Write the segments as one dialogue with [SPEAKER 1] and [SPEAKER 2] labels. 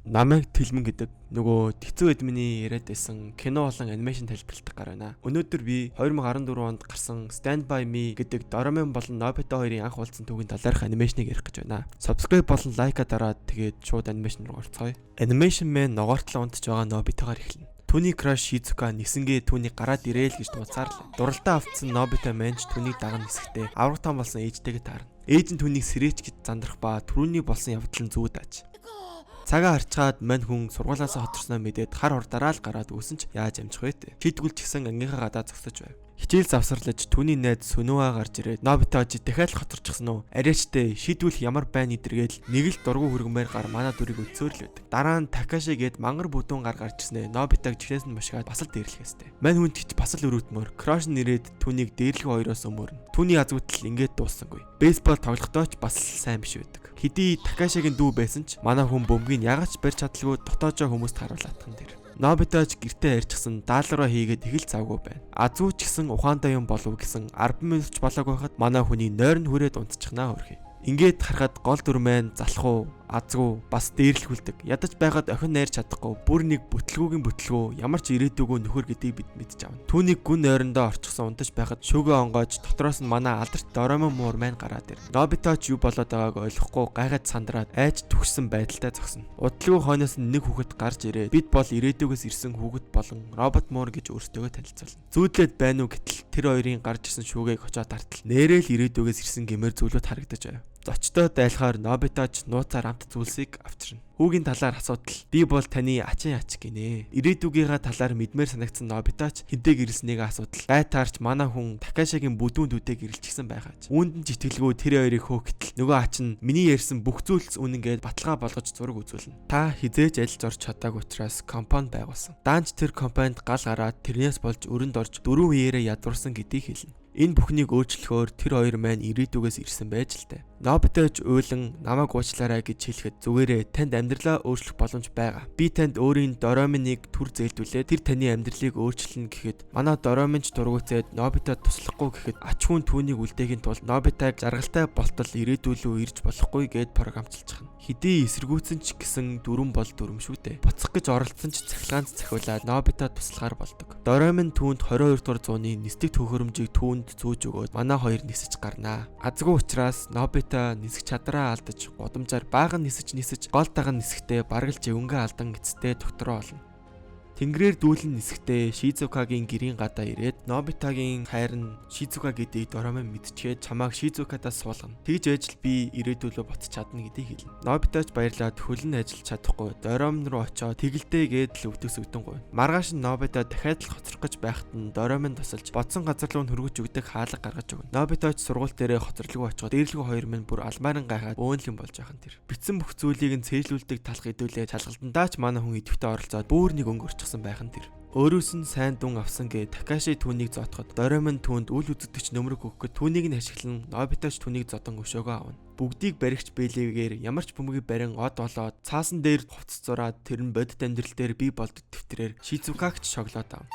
[SPEAKER 1] Намайг Тэлмэн гэдэг нөгөө Тэцүү admin-ий яриад байсан кино болон animation тайлбарладаг гар байна. Өнөөдөр би 2014 онд гарсан Stand By Me гэдэг Doraemon болон Nobita хоёрын анх уулзсан түүхийн талаарх animation ыг ярих гэж байна. Subscribe болон like аа дараад, тэгээд шууд animation руу орцгоё. Animation маань ногоортлон унтж байгаа Nobita-гаар эхэлнэ. Түүний crush Shizuka нисэнгээ түүнийг гараад ирээл гэж дууцаар л. Дуралдаа автсан Nobita маань ч түүнийг даган нисэхдээ авраг том болсон ээжтэйгээ таарна. Ээж нь түүнийг сэрээч гэж зандрах ба түрүүний болсон явдал нь зүүд аж. Цагаа харчгаад мань хүн сургуулаасаа хоторсноо мэдээд хар хурдаараа л гараад өгсөн ч яаж амжих вэ те. Шийдгүүл ч гэсэн ангийнхаа гадаа зогсож байв. Хичээл завсарлаж түүний найз Сүнүа гарч ирээд, "Нобито, чи дахиад л хоторчихсан уу? Арайчтэй шийдвүл ямар байна?" эдэргээл нэг л дургу хүргэмээр гар манай дүрийг өдсөөр л байдаг. Дараа нь Такаши гээд мангар бүдүүн гар гарч ирснээ Нобитог чихнээс нь мушгаад бас л дээрлэх хэвтэй. Мань хүн ч бас л өрөвдмөр. Crush нь ирээд түүнийг дээрлэх хоёроос өмөрнө. Түүний азгүйтэл ингээд дууссангүй. Бейсбол тоглохдоо ч бас л сайн биш байдаг. Хэдий Такашигийн дүү байсан ч манай хүн бөмбөгийг ягаад ч барьж чадалгүй дотоожоо хүмүүст харуулаатхан тэр. Нобито ч гэртээ ярьчихсан даалгавраа хийгээд их л завгүй байна. Азүү ч гэсэн ухаантай юм болов гэсэн 10 минут ч болоогүй байхад манай хүний нойрон хүрээд унтчихнаа хөрхий. Ингээд харахад гол дүр маань залах уу, азгүй, бас дээрлэхүүлдэг. Ядаж байгаад охин найрч чадахгүй, бүр нэг бүтлгүүгийн бүтлгүү, ямар ч ирээдүгөө нөхөр гэдгийг бид мэдж авна. Түүнийг гүн нойрондоо орчихсон унтаж байхад шүүгээ онгоож дотроос нь манай алдарт Доромон муур маань гараад ирнэ. Нобито ч юу болоод байгааг ойлгохгүй гайхаж сандраад айж түгшсэн байдалтай зогсно. Удалгүй хойноос нь нэг хүүхэд гарч ирээд бид бол ирээдүгөөс ирсэн хүүхэд болон робот муур гэж өөрсдөө танилцуулна. Зүүдлээд байна уу гэтэл тэр хоёрын гарч ирсэн шүүгээг очоод тартал нэрэл ирээдүгөөс ирсэн гэмээр зүйлүүд харагдаж байв. Зочдоо дайлахаар Нобито ч нууцаар амт зүйлсийг авчирна. Хүүгийн талаар асуудал би бол таны ачин ач гинэ. Ирээдүгийнхаа талаар мэдмээр санагдсан Нобито ч хинтээ гэрэлснийг асуудал. Гайтаарч манай хүн Такашигийн бүдүүн дүдээ гэрэлчихсэн байгааж. Үүнд нь ч итгэлгүй тэр хоёрыг хөөгтөл нөгөө ач нь миний ярьсан бүх зүйлс үнэн гээд баталгаа болгож зураг үзүүлнэ. Та хизээж ажиллаж орч чадаагүй учраас компани байгуулсан. Даанч тэр компанид гал гараад тэрнээс болж өрөнд орж дөрвөн үеэрээ ядуурсан гэдгийг хэлнэ. Энэ бүхнийг өөрчлөхөөр тэр хоёр маань ирээдүгээс ирсэн байж л тээ. Нобито ч уйлан намайг уучлаарай гэж хэлэхэд зүгээрээ танд амьдралаа өөрчлөх боломж байгаа. Би танд өөрийн Дороминыг түр зээлдүүлээд тэр таны амьдралыг өөрчилнө гэхэд манай Доромин ч дургуйцээд Нобито туслахгүй гэхэд ач хүн түүнийг үлдээхийн тулд Нобитаг жаргалтай болтол ирээдүйлүү ирж болохгүй гэд програмчилчихна. Хэдий эсэргүүцэн ч гэсэн дүрэн бол дүрм шүү дээ. Буцах гэж оролдсон ч цахилгаанд цахиулаад Нобито туслахаар болдог. Доромин түүнд 22 дугаар зууны нисдэг төхөөрөмжийг түүнд зүүж өгөөд манай хоёр нисэж гарнаа. Азгүй учраас Нобито нисэх чадраа алдаж гудамжаар баахан нисэж нисэж гол даган нисэхдээ бараг л живэнгээ алдан эцэстээ доктороо олно. Тэнгэрээр дүүлэн нисэхдээ Шизукагийн гэрийн гадаа ирээд Нобитагийн хайр нь Шизука гэдгийг Доромин мэдчихэд чамааг Шизукадаас суулгана. Тэгж ээж л би ирээдүйлөө ботч чадна гэдгийг хэлнэ. Нобита ч баярлаад хөлн ажиллаж чадахгүй Доромин руу очоод тэгэлдээ гээд л өвдөг сөгдөн гуйна. Маргааш нь Нобита дахиад л хоцрох гэж байхад нь Доромин тусалж бодсон газар руу нь хөргөж өгдөг хаалга гаргаж өгнө. Нобита ч сургууль дээрээ хоцорлого очиход дээрлэгүй хоёр минь бүр алмааран гайхаад бөөнл юм болж байгаа юм тэр. Битсэн бүх зүйлийг нь цээжлүүлдэг талх идүүлээ шалгалтандаа ч манай хүн идэвхтэй оролцоод бүр нэг өнгө орчихсон байх нь тэр. Өөрөөс нь сайн дүн авсан гэ Такаши түүнийг зоотоход Доромин түүнд үл үзэгдэгч нөмрөг өгөхөд түүнийг нь ашиглан Нобито ч түүнийг зодон өшөөгөө авна. Бүгдийг баригч бэлээгээр ямар ч бөмбөгийг барин од болоод цаасан дээр хувцас зураад тэр нь бодит амьдрал дээр бий болдог дэвтрээр Шизукагч шоглоод авна.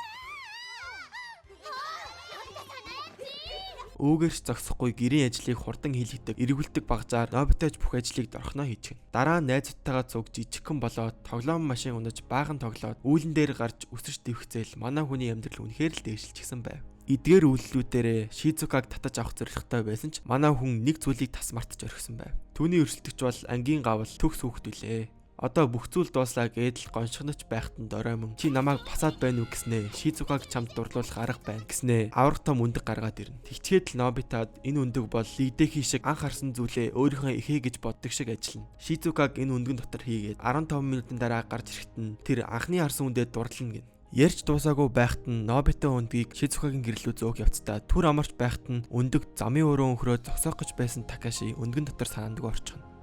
[SPEAKER 1] Үүгэрч зогсохгүй гэрийн ажлыг хурдан хийлгэдэг, эргүүлдэг багжаар Нобитож бүх ажлыг дорхноо хийчихнэ. Дараа нь найзуудтайгаа цуг жижигхэн болоод тоглоом машин унаж баахан тоглоод үүлэн дээр гарч өсөрч дэвхцээл манай хүний амьдрал үнэхээр л дээшилчихсэн байв. Эдгээр үйлдэлүүдээрээ Шизукаг татаж авах зорилготой байсан ч манай хүн нэг зүйлийг тас мартаж орхисон байв. Түүний өрсөлдөгч бол ангийн гавл төгс хүүхэд үлээ. Одоо бүх зүйл дууслаа гээд л гоншгоноч байхад нь Доромин чи намайг басаад байна уу гэснээ Шизукаг чамд дурлуулах арга байна гэснээ авраг том өндөг гаргаад ирнэ. Тэгчгээд л Нобитад энэ өндөг бол Лидехи шиг анх харсан зүйлээ өөрийнхөө эхээ гэж боддог шиг ажиллана. Шизукаг энэ өндгөн дотор хийгээд 15 минутын дараа гарч ирэхэд нь тэр анхны харсан үндэ дурлана гин. Ярьж дуусаагүй байхад нь Нобито өндгийг Шизукагийн гэрлүү зөөх явцдаа түр амарч байхад нь өндөг замын өрөө өнхрөө зогсоох гэж байсан Такаши өндгөн дотор санаандгүй орчихно.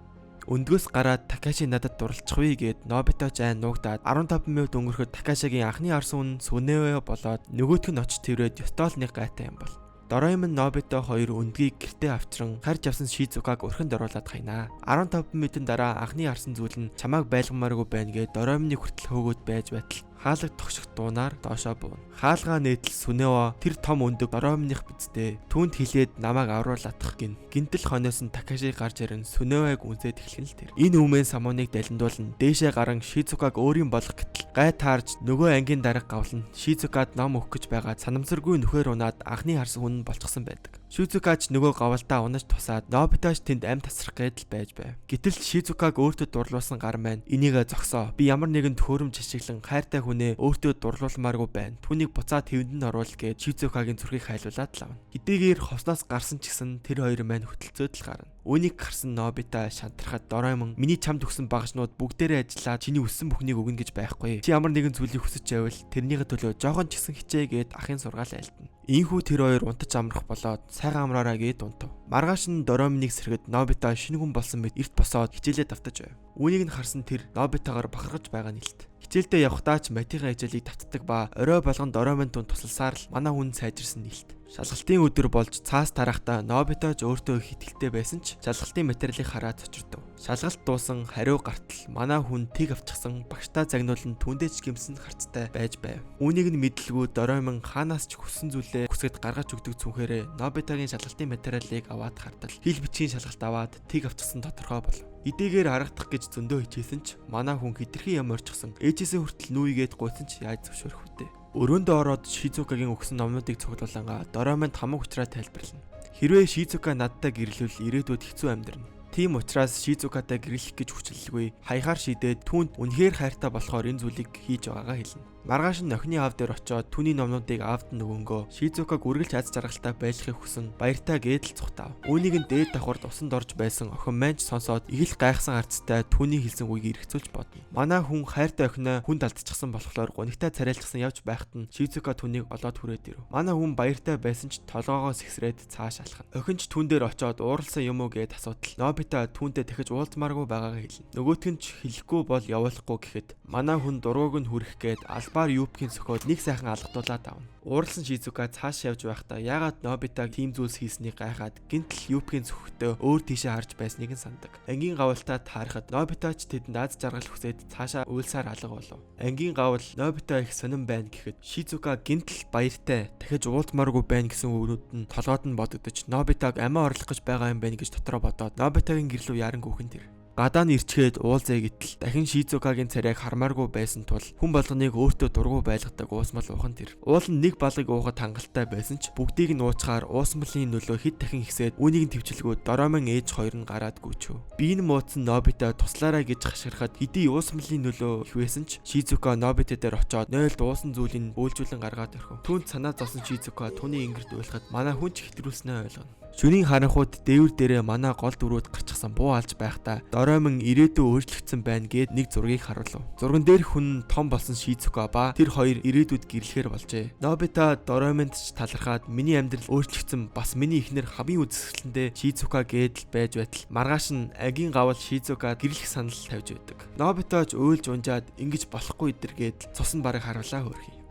[SPEAKER 1] Өндгөөс гараад Такаши надад дурлцчих гээд Нобито ч айн нуугдаад 15 минут өнгөрөхөд Такашигийн анхны харсан үн Сүнэвэ болоод нөгөөх нь очиж тэрвэд ёстой л нэг гайтай юм бол. Дороемон Нобито хоёр өндгийг гэртээ авчран харж авсан Шизукаг өрхөнд оруулаад хайнаа. 15 минутын дараа анхны харсан зүйл нь чамааг байлгамааргүй байна гээд Дороемны хүртэл хөөгөөд байж байтал Хаалга тогших дуунаар доошоо бууна. Хаалгаа нээтэл Сүнео тэр том өндөг Дороэмоных биз дээ. Түүнд хэлээд намайг авруулаатах гин. Гинтэл хойноос нь Такаши гарч ирэн Сүнеог үнсээд эхлэх нь л тэр. Энэ өмнө самууныг далиндуулан дээшээ гаран Шизукаг өөрийн болгох гэтэл гай таарж нөгөө ангийн дарга гавлан Шизукад ном өгөх гэж байгаа санамсаргүй нүхээр унаад анхны харсан хүн нь болчихсон байдаг. Шизукач нөгөө гавлдаа унаж тусаад Нобитач тэнд амь тасрах гээд л байж байв. Гэтэл Шизукаг өөртөө дурлуулсан гар маань энийгээ зогсоо. Би ямар нэгэн төхөөрөмж ашиглан хайртай хүнээ өөртөө дурлуулмааргүй байна. Түүнийг буцаад хэвэнд нь оруул гэж Шизукагийн зүрхийг хайлуулад л авна. Хэдийгээр ховсноос гарсан ч гэсэн тэр хоёр маань хөтөлцөөд л гарна. Үүнийг харсан Нобита шантрахад Дороэмон миний чамд өгсөн багажнууд бүгдээрээ ажиллаад чиний өссөн бүхнийг өгнө гэж байхгүй. Чи ямар нэгэн зүйлийг хүсэж байвал тэрнийхээ төлөө жоохон ч гэсэн хичээ гээд ахын сургаал айлтна. Ийхүү тэр хоёр унтаж амрах болоод сайхан амраараа гээд унтав. Маргааш нь Дороэмоныг сэргэд Нобита шинэ хүн болсон мэт эрт босоод хичээлээ давтаж байв. Үүнийг нь харсан тэр Нобитагаар бахархаж байгаа нь хэлт. Хичээлдээ явхдаа ч матийн хичээлийг давтдаг ба орой болгон Дороэмон түн тусалсаар л манай хүн сайжирсан нэлт. Шалгалтын өдөр болж цаас тарахдаа Нобито ч өөртөө их итгэлтэй байсан ч шалгалтын материалыг хараад цочирдов. Шалгалт дуусан хариу гартал манай хүн тэг авчихсан багштаа загнуулан түндээ ч гимсэн харцтай байж байв. Үүнийг нь мэдлгүй Дороэмон хаанаас ч хүссэн зүйлээ хүсгэд гаргаж өгдөг цүнхээрээ Нобитогийн шалгалтын материалыг аваад хартал хэл бичгийн шалгалт аваад тэг авчихсан тодорхой болов. Эдийгээр харагдах гэж зөндөө хичээсэн ч манай хүн хитрхи юм орчихсон. Ээжээсээ хүртэл нүүгээд гуйсан ч яаж зөвшөөрөх вүдэ. Өрөөндөө ороод Шизукагийн өгсөн номнуудыг цуглуулангаа Дороэмонд хамаг учраа тайлбарлана. Хэрвээ Шизука надтай гэрлэвэл ирээдүйд хэцүү амьдрна. Тийм учраас Шизукатай гэрлэх гэж хүчлэлгүй хаяхаар шийдээд түүнд үнэхээр хайртай болохоор энэ зүйлийг хийж байгаагаа хэлнэ. Маргааш нь охины аав дээр очиод түүний номнуудыг аавд нь өгөнгөө Шизукаг үргэлж аз жаргалтай байлгахыг хүсэн баяртай гэдэл цухтав. Үүнийг нь дээд давхарт усанд орж байсан охин маань ч сонсоод их л гайхсан харцтай түүний хэлсэн үгийг эргцүүлж бодно. Манай хүн хайртай охиноо хүнд алдчихсан болохоор гунигтай царайлгсан явж байхад нь Шизука түүнийг олоод хүрээд ирэв. Манай хүн баяртай байсан ч толгоогоо сэгсрээд цааш алхана. Охин ч түүн дээр очиод ууралсан юм уу гэд асуудал. Нобита түүнтэй дахиж уулзмааргүй байгаагаа хэлнэ. Нөгөөх нь ч хэлэхгүй бол явуулахгүй гэхэд манай хүн дургуг нь хүрэх гээд албаар юбкийн сөхөөд нэг сайхан алгадуулаад авна. Ууралсан Шизука цааш явж байхдаа яагаад Нобитаг тийм зүйлс хийснийг гайхаад гинтл юбкийн сөхөхдөө өөр тийшээ харж байсныг нь сандаг. Ангийн гавлтаа таарахад Нобита ч тэдэнд аз жаргал хүсээд цаашаа уйлсаар алга болов. Ангийн гавл Нобита их сонирн байна гэхэд Шизука гинтл баяртай дахиж уулзмааргүй байна гэсэн үгнүүд нь толгойд нь бодогдож Нобитаг амиа орлох гэж байгаа юм байна гэж дотроо бодоод Нобитагийн гэрлүү яран гүхэн тэр. Гадаа нь ирчгээд уулзъя гэтэл дахин Шизукагийн царайг хармааргүй байсан тул хүн болгоныг өөртөө дургүй байлгадаг уусмал уухан тэр. Уул нь нэг балыг уухад хангалттай байсан ч бүгдийг нь уучгаар уусмалын нөлөө хэд дахин ихсээд үүнийг нь төвчлгүү Дороэмон ээж хоёр нь гараад гүйчв. Би нь муудсан Нобита туслаарай гэж хашгирахад хэдий уусмалын нөлөө их байсан ч Шизука Нобита дээр очоод 0-д уусан зүйлийг бөөлжүүлэн гаргаад орхив. Түүнд санаа зовсон Шизука түүний ингэрт уйлахад манай хүн ч хэтрүүлснээ ойлгоно. Шөнийн харанхуйд дээвэр дээрээ манай гол дүрүүд гарчихсан буу алж байхдаа Дороэмон ирээдүй өөрчлөгдсөн байна гэд нэг зургийг харуулв. Зурган дээр хүн том болсон Шизука ба тэр хоёр ирээдүйд гэрлэхээр болжээ. Нобита Дороэмонд ч талархаад миний амьдрал өөрчлөгдсөн бас миний эхнэр хамгийн үзэсгэлэндээ Шизука гээд л байж байтал маргааш нь агийн гавал Шизука гэрлэх санал тавьж байдаг. Нобита ч уйлж унжаад ингэж болохгүй дэр гээд цус нь бараг харуулаа хөөрхий.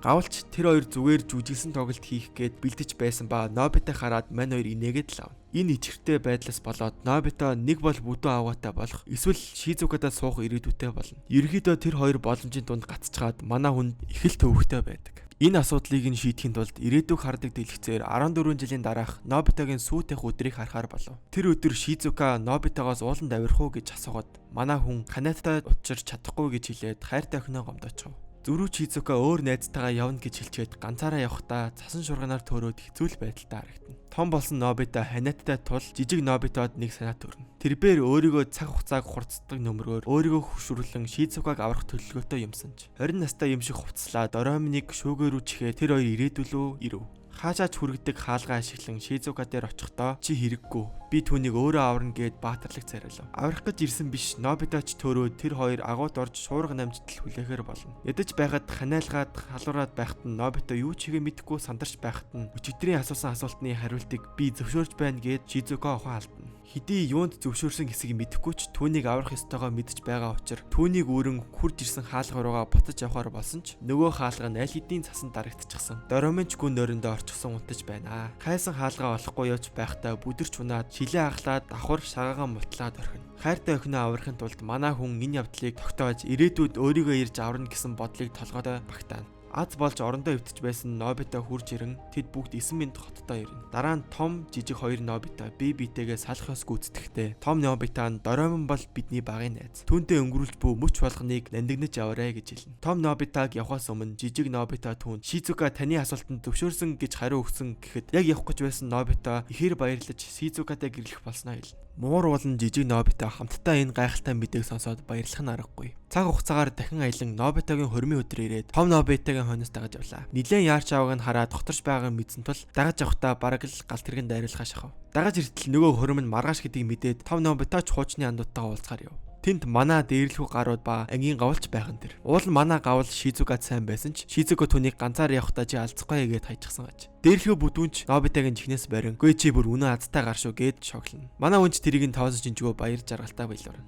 [SPEAKER 1] Гавалч тэр хоёр зүгээр жүжиглсэн тоглолт хийх гээд бэлдэж байсан ба Нобита хараад мань хоёр инээгээд л авна. Энэ ичгэртэй байдлаас болоод Нобита нэг бол бүдүүн авгаатай болох эсвэл Шизукадаа суух ирээдүйтэй болно. Ерөнхийдөө тэр хоёр боломжийн дунд гацчгаад манай хүнд их л төвөгтэй байдаг. Энэ асуудлыг нь шийдэхин тулд ирээдүйг хардаг дэлгэцээр 14 жилийн дараах Нобитогийн сүү тавих өдрийг харахаар болов. Тэр өдөр Шизука Нобитогоос ууланд авирах уу гэж асуугаад манай хүн Ханаттай учирч чадахгүй гэж хэлээд хайртай охиноо гомдоочов. Зөрүү Шизука өөр найзтайгаа явна гэж хэлчихэд ганцаараа явхдаа цасан шурганаар төөрөөд хэцүү л байдалтай харагдана. Том болсон Нобита Ханаттай тул жижиг Нобитод нэг санаа төрнө. Тэрбээр өөрийгөө цаг хугацааг хурцдаг нөмрөөр өөрийгөө хөшүүрлэн Шизукаг аврах төлөвлөгөөтэй юмсан ч 20 настай юм шиг хувцлаа Дороэмоныг шүүгээ рүү чихээ тэр хоёр ирээдүлөө ирэв. Хаашаач хүргэдэг хаалгаа ашиглан Шизука дээр очихдоо чи хэрэггүй. Би түүнийг өөрөө аварна гэд баатарлаг царайлав. Аврах гэж ирсэн биш Нобита ч төөрөө тэр хоёр агууд орж шуурга намжтал хүлээхээр болно. Ядаж байхад ханиалгаад халуураад байхад нь Нобита юу ч хийгээ мэдэхгүй сандарч байхад нь өчигдрийн асуусан асуултны хариултыг би зөвшөөрч байна гэд Шизука ухаан алдна. Хэдий юунд зөвшөөрсөн хэсгийг мэдэхгүй ч түүнийг аврах ёстойгоо мэдэж байгаа учир түүнийг үүрэн хурж ирсэн хаалга руугаа буцаж явахаар болсон ч нөгөө хаалга нь аль хэдийн цасанд дарагдчихсан. Доромын ч гүн нойрондоо орчихсон унтаж байна. Хайсан хаалгаа олохгүй явж байхдаа бүдэрч унаад шилээ ахлаад давхар шагаагаа мутлаад орхино. Хайртай охиноо аврахын тулд манай хүн энэ явдлыг тогтоож, ирээдүйд өөрийгөө ирж аварна гэсэн бодлыг толгойдоо багтаана. Аз болж орондоо өвдөж байсан Нобита хурж ирэн тэд бүгд 9 минут хоттой ирнэ. Дараа нь том жижиг хоёр Нобита бие биетэйгээ салах ёс гүйцэтгэхдээ том Нобита нь "Доромон бол бидний багын найз. Түүнтэй өнгөрүүлж буй мөч болгоныг нандинаж яваарэ" гэж хэлнэ. Том Нобитаг явхаас өмнө жижиг Нобита түүнд "Шизука таны асуултанд зөвшөөрсөн гэж хариу өгсөн" гэхэд яг явах гэж байсан Нобита ихээр баярлаж Шизукатай гэрлэх болсноо хэлнэ. Муур болон жижиг Нобита хамтдаа энэ гайхалтай мэдээг сонсоод баярлах нь аргагүй. Цаг хугацаагаар дахин аялан Нобитагийн хормын өдөр ирээд том Нобитагийн хойноос дагаж явлаа. Нилээн яарч авааг нь хараад доторч байгааг мэдсэн тул дагаж явахдаа бараг л галт тэргэнд дайруулахаа шахав. Дагаж иртэл нөгөө хором нь маргааш гэдгийг мэдээд том Нобита ч хуучны андуудтайгаа уулзахаар яв. Тэнд манай дээрлэхүү гарууд ба ангийн гавалч байхan тэр. Уул нь манай гавал Шизукад сайн байсан ч Шизука түүнийг ганцаар явахдаа чи алзахгүй гээд хайчихсан аж. Дээрлэхүү бүдүүнч Нобитагийн чихнээс барин "Гүй, чи бүр үнэн азтай гар шүү" гээд шоглоно. Манай хүнч тэрийг нь тоосон шинжгөө баяр жаргалтай баялуурна.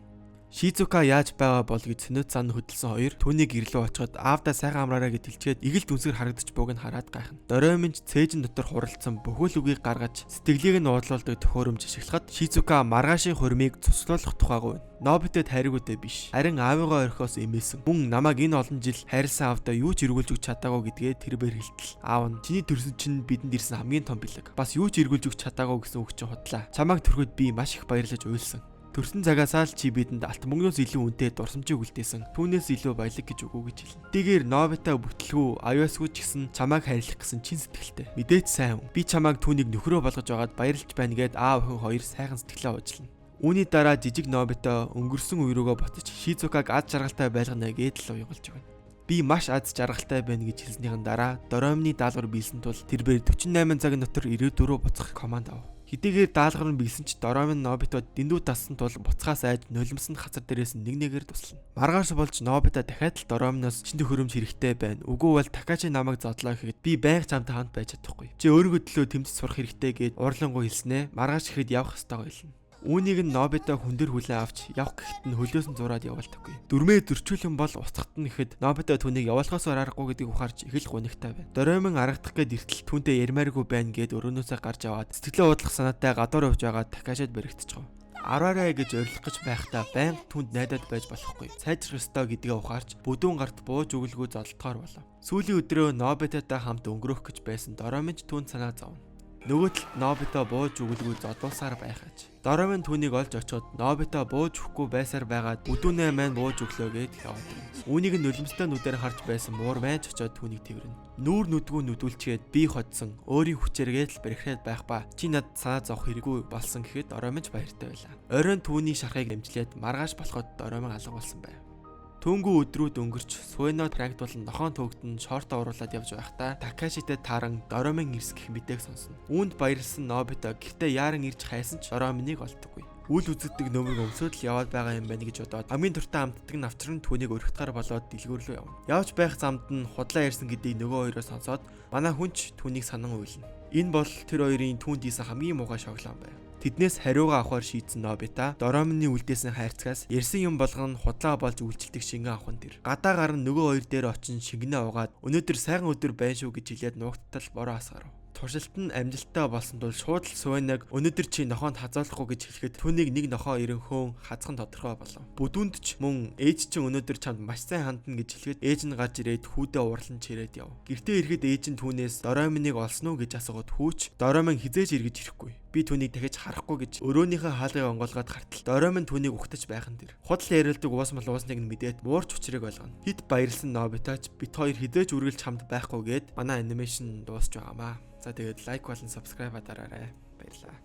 [SPEAKER 1] Шизука яаж байгаа бол гэж сониуд сан хөдөлсөн хоёр түүнийг гэрлүү очиход аавдаа сайхан амраарай гэж хэлчихэд игэлт үнсгэр харагдаж бууг нь хараад гайхна. Доромын ч цээжин дотор хуралдсан бүхэл үгийг гаргаж, сэтгэлийг нь уудлуулдаг төхөөрөмж ашиглахад Шизука маргаашийн хурмыг цуслуулах тухайгүй. Нобитэд хайргуудаа биш. Харин аавыгаа орхиос эмээсэн. Мөн намайг энэ олон жил хайрлсан аавдаа юу ч эргүүлж өгч чадаагүй гэдгээ тэр бэр хэлтэл. Аав нь "Чиний төрсөн чинь бидэнд ирсэн хамгийн том бэлэг. Бас юу ч эргүүлж өгч чадаагүй гэсэн үг чинь худлаа. Чамайг төрөхөд би маш их баярлаж уйлсан. Төрсөн цагаасаа л чи бидэнд алт мөнгнөөс илүү үнэтэй дурсамжийг үлдээсэн. Түүнээс илүү баялаг гэж үгүй" гэж хэлнэ. Тэгээр Нобита бүтлгүү аюулсгүй ч гэсэн чамайг хайрлах гэсэн чин сэтгэлтэй. Мэдээж сайн хүн. Би чамайг түүнийг нөхрөө болгож байгаад баярлж байна гэд аав охин хоёр сайхан сэтгэлээ уучлана. Үүний дараа жижиг Нобита өнгөрсөн үе рүүгээ ботож Шизукаг аз жаргалтай байлгана гээд л уянгалж өгнө. Би маш аз жаргалтай байна гэж хэлснийхэн дараа Доромны даалгавар биелсэн тул тэрбээр 48 цагийн дотор ирээдүй рүү буцах команд ав. Хэдийгээр даалгавар нь биелсэн ч Доромын Нобито дэндүү дассан тул буцахаас айж нулимсан хацар дээрээс нэг нэгээр туслана. Маргааш болж Нобито дахиад л Доромноос чин төхөөрөмж хэрэгтэй байна. Үгүй бол Такаши намайг зодлоо гэхэд би байнга чамтай хамт байж чадахгүй. Чи өөрийгөө төлөө тэмцэж сурах хэрэгтэй гэд уурлангуй хэлснэ. Маргааш ихэд явах ёстойгоо хэлнэ. Үүнийг нь Нобито хүн дээр хүлээн авч явах гэхэд нь хөлөөс нь зураад явуулдаггүй. Дүрмээ зөрчүүлэн бол уцахт нь ихэд Нобито түүнийг явуулахаас өөр аргагүй гэдгийг ухаарч их л гунигтай байна. Доромын аргадах гээд иртэл түүнтэй ярмааргүй байна гэд өрөөнөөсөө гарч яваад сэтгэлээ уудлах санаатай гадуур явж байгаа Такашид баригдчихав. Авраарай гэж орилох гэж байхдаа байнга түнд найдаад байж болохгүй. Сайжрах ёстой гэдгээ ухаарч бүдүүн гарт бууж өгөлгүй зодолдохоор болов. Сүүлийн өдрөө Нобитотой хамт өнгөрөөх гэж байсан Доромын ч түүнд санаа зовно. Нөгөө талд Нобито бууж өгөлгүй зодуулсаар байх аж. Доромын түүнийг олж очиод Нобито бууж өгөхгүй байсаар байгаад бүдүүнээ маань бууж өглөө гэд яваад ирнэ. Үүнийг нь нулимстай нүдээр харж байсан муур майж очиод түүнийг тэрвэрнэ. Нүүр нүдгүү нүдүүлчгээд би ходсон, өөрийн хүчээргээд л барихраад байх ба чи над санаа зовох хэрэггүй болсон гэхэд Доромын ч баяртай байлаа. Оройн түүний шархыг амжилээд маргааш болоход Доромын алга болсон байв. Түүнгүү өдрүүд өнгөрч Суэно prank туулан нохоон төөгдөн шортоо уруулаад явж байхдаа Такашитэй тааран Доромын ирс гэх мэдээг сонсно. Үүнд баярлсан Нобито гэртээ яаран ирж хайсан ч Доромыныг олддоггүй. Үл үзэгдэг нөмрөг өмсөөд л яваад байгаа юм байна гэж бодоод хамгийн дуртай амтдаг нь авчран түүнийг өргөтгөр болоод дэлгүүр рүү явна. Явж байх замд нь худлаа ярьсан гэдгийг нөгөө хоёроо сонсоод манай хүн ч түүнийг санан уйлна. Энэ бол тэр хоёрын түүнд хийсэн хамгийн муухай шоглоон байв. Тэднээс хариугаа авахар шийдсэн Нобита Доромны үлдээсэн хайрцагаас ярьсан юм болгон худлаа болж үйлчилдэг шингэн авах нь тэр. Гадаа гарan нөгөө хоёр дээр очин шингэнээ угаад өнөөдөр сайхан өдөр байна шүү гэж хэлээд нуугттал бороо асгарав. Туршилт нь амжилттай болсон тул шууд л Суэнаг өнөөдөр чи нохоонд хазаалахгүй гэж хэлэхэд түүнийг нэг нохоо ирэн хөөн хазах нь тодорхой болов. Бүдүүнд ч мөн ээж чинь өнөөдөр чамд маш сайн хандна гэж хэлэхэд ээж нь гарч ирээд хүүдээ уурлан чирээд яв. Гэртээ ирэхэд ээж нь түүнээс Дороминыг олсон уу гэж асуугаад хүүч Доромин хизээж эргэж ирэхгүй. Би түүнийг дахиж харахгүй гэж өрөөнийхөө хаалгыг онгоолгоод гартал Доромин түүнийг ухтаж байх нь тэр. Худал яриулдаг уусмал уусныг нь мэдээд муурч учрыг ойлгоно. Хит баярлсан Нобитач бит хоёр хизээж үргэлж хамт байхгүй гэд манай animation дуусч байгаамаа. За тэгээд like болон subscribe дараарай. Баярлалаа.